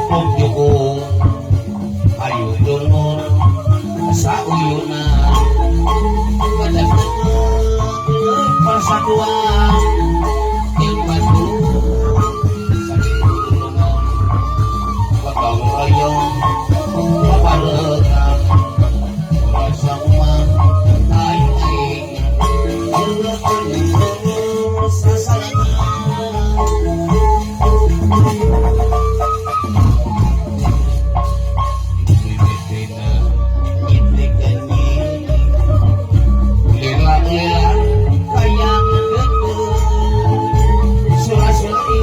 Jupuk-jupuk ayo dulur sauyuna persatuan ilmu saling gotong royong babarengan semua ayo aing sasalaman. Lila-lila hayang deket sura-suri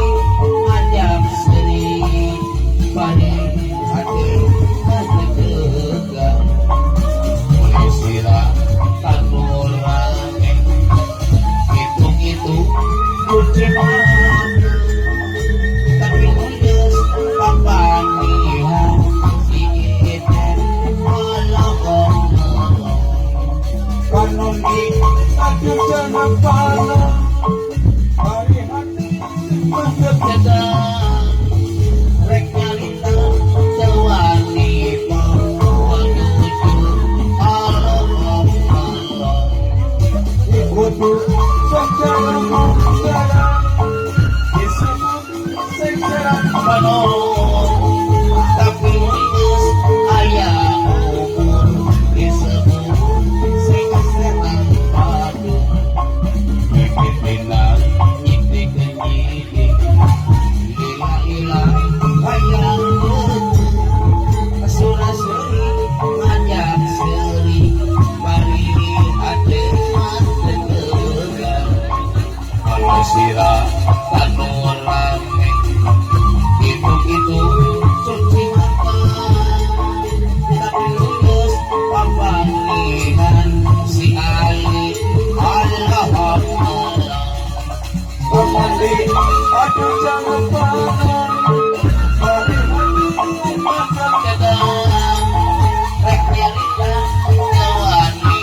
ngajak seri bade hati deg-degan mulai sira kanu rame hitung-hitung kucing tapi geus papanihan si Iten malakong. Panondi aduh jangan panon bari hati mah. Rek nyalita teu wani menuju Allah Allah. Kudu secara mungkara disebut secara Panon tapi geus aya umur disebut sing setan padu mimitina nyiptikeun nyidik lila-lila hayang deket sura-suri ngajak seuri bari hate mah deg-degan kalau sira kanu rame itu-itu cuci mata tapi geus papanggihan si Ali Allah Allah. Pamandi aduh jangan panon bari hati mah. Rek nyalita teu wani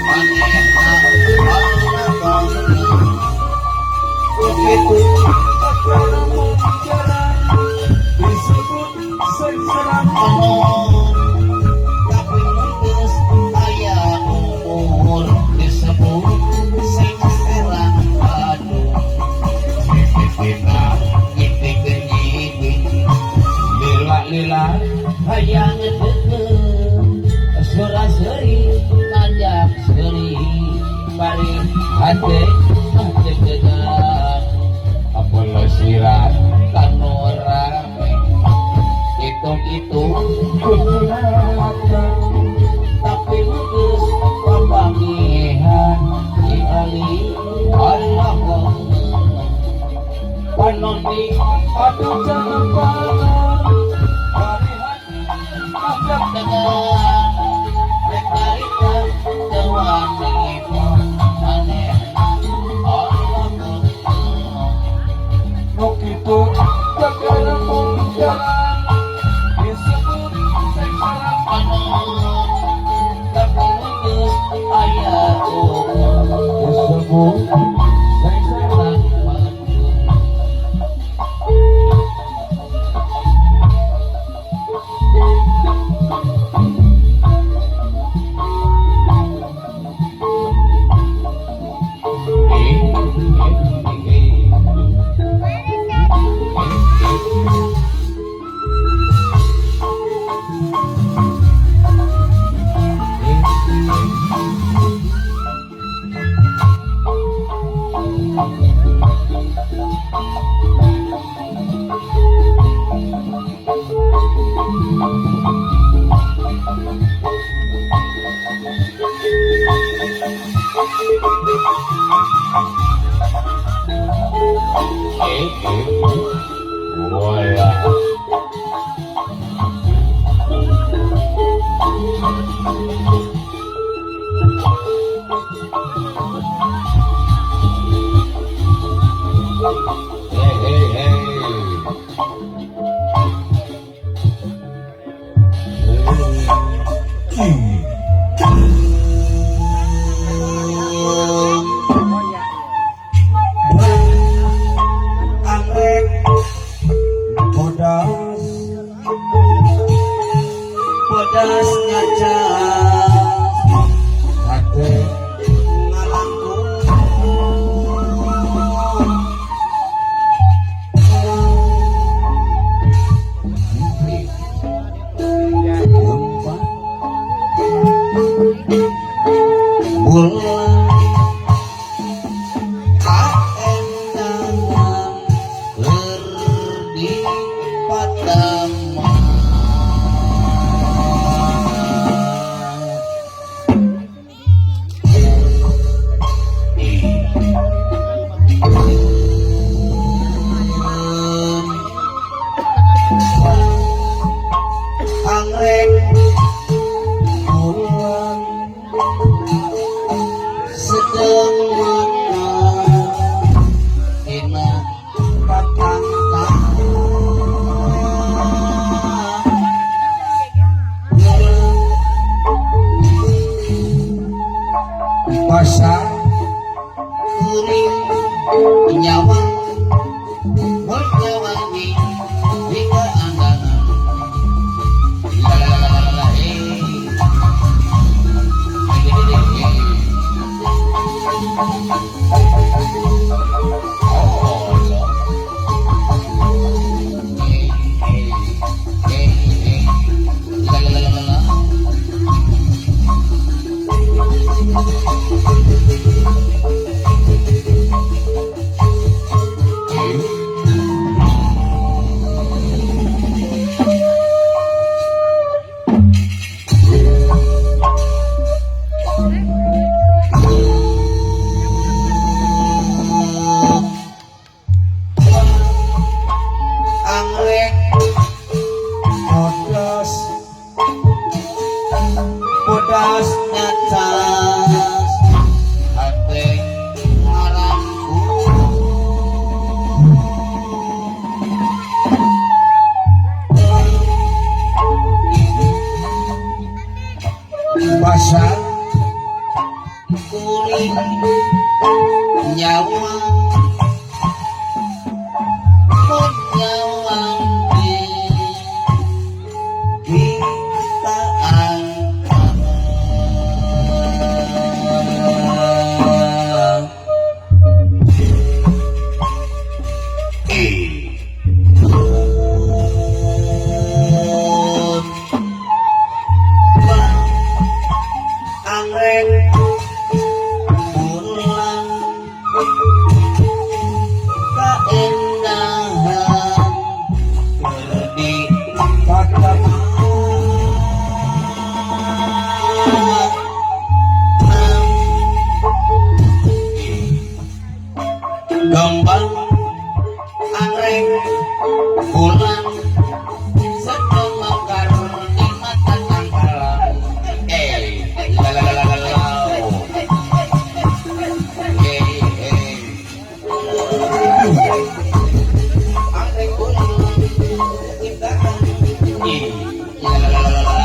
manehna Allah. Begitu acara mungkara disebut secara Panon tapi geus aya umur disebut sing serang padu mimitina nyiptikeun nyidik lila-lila hayang deket sura-seri ngajak seuri bari hate mah deg-degan apala sira kanu rame hitung-hitung tapi geus papanggihan si Ali Allah. Panondi aduh jangan panon bari hati mah. Tegang rek nyalita teu wani manehna Allah. Nu kitu segala mungkara disebut secara Panon tapi geus aya umur disebut sengsara. Serang padu. Voila. Hey, hey, hey. Anggrek bodas. Teman. Anggrek bulan sedang mekar dina patang. Pasar Kuring nyawa nyawangi jika andangan la la la la la eh la la la la la. Anggrek bodas bodas nyacas hate ngaranku pasar kuring nyawa mun nyawang di kita anggrek bulan keindahan di tatap Gambang anggrek bulan sedang mekar di mata tangkalan. Eh, la la la la la la. Eh, eh. Anggrek bulan kita. Eh, la la la la la.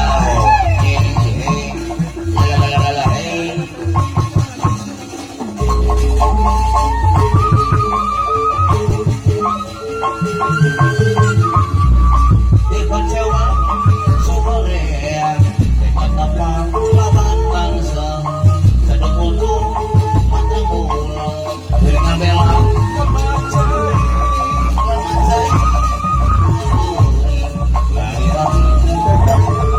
Eh, eh. La la la la la. Eh. Di konsewa sukorean, di patapang lawan bangsa, sedang mundur matang ulang, dengan bela kemacai lama saya, lari tetap.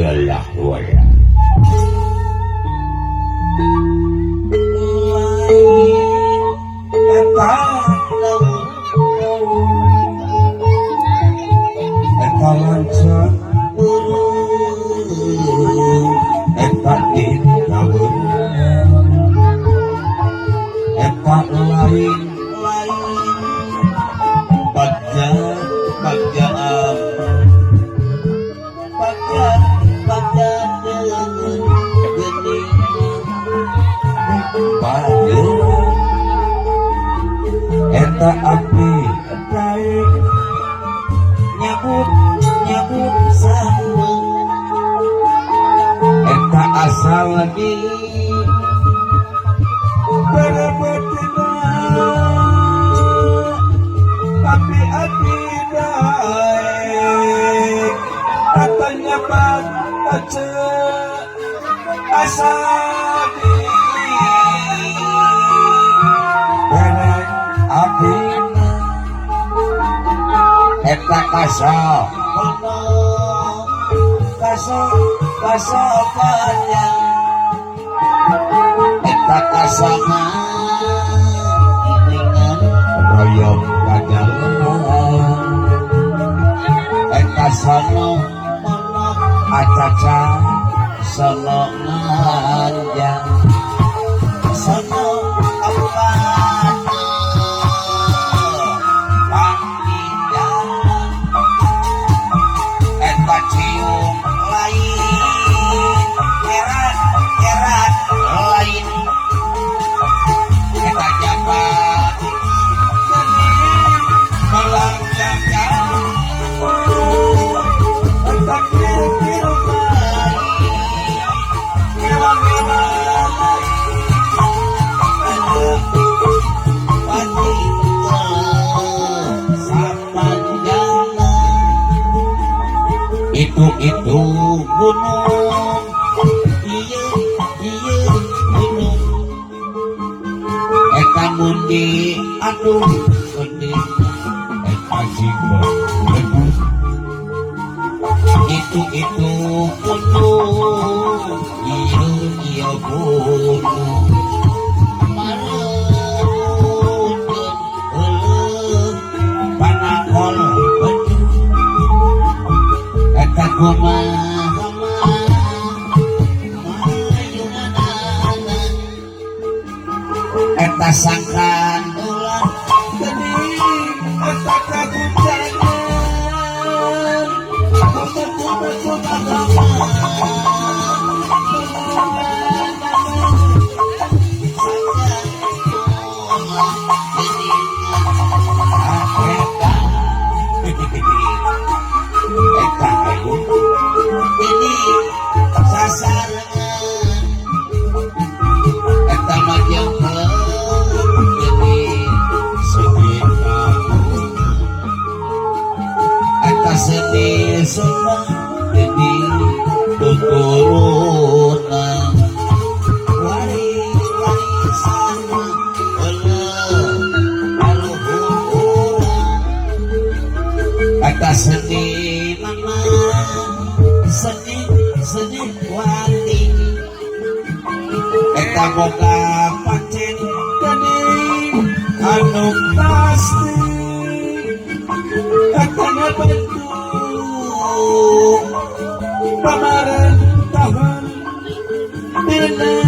Belah wala eta eta lancar eta dinaweun eta lain bagja bagja bagja bagja geuning bageun eta abdi daek nyabut nyabut sameung eta asal di berebetina tapi abdi daek eta nyabat ace asal di bere abdi eta kasal kaso kaso panjang eta kasana iningan royong kadalan eta sono mono acaca sono nganjang sono apa panggilan eta cium lain heran heran lain eta jabat melang jaga eta kir-kir ngewa-ngewa itu gunung iya iya gunung eta mundi aduh mundi eta jinggo lebu itu gunung iya iya gunung mareuteun euleuh panakol bedu eta kumaha mayunganana eta sangkan ulah geuning eta kagujangan Eta ayu ini sasarengan eta mah jengkeun ini sedih kamu eta sedih semua jadi tuturunan waris warisan euleuh kaluhur urang eta sedih mana sedih sedih wati eta boga pancen geuning anu pasti eta ngabentuk pamarentahan dina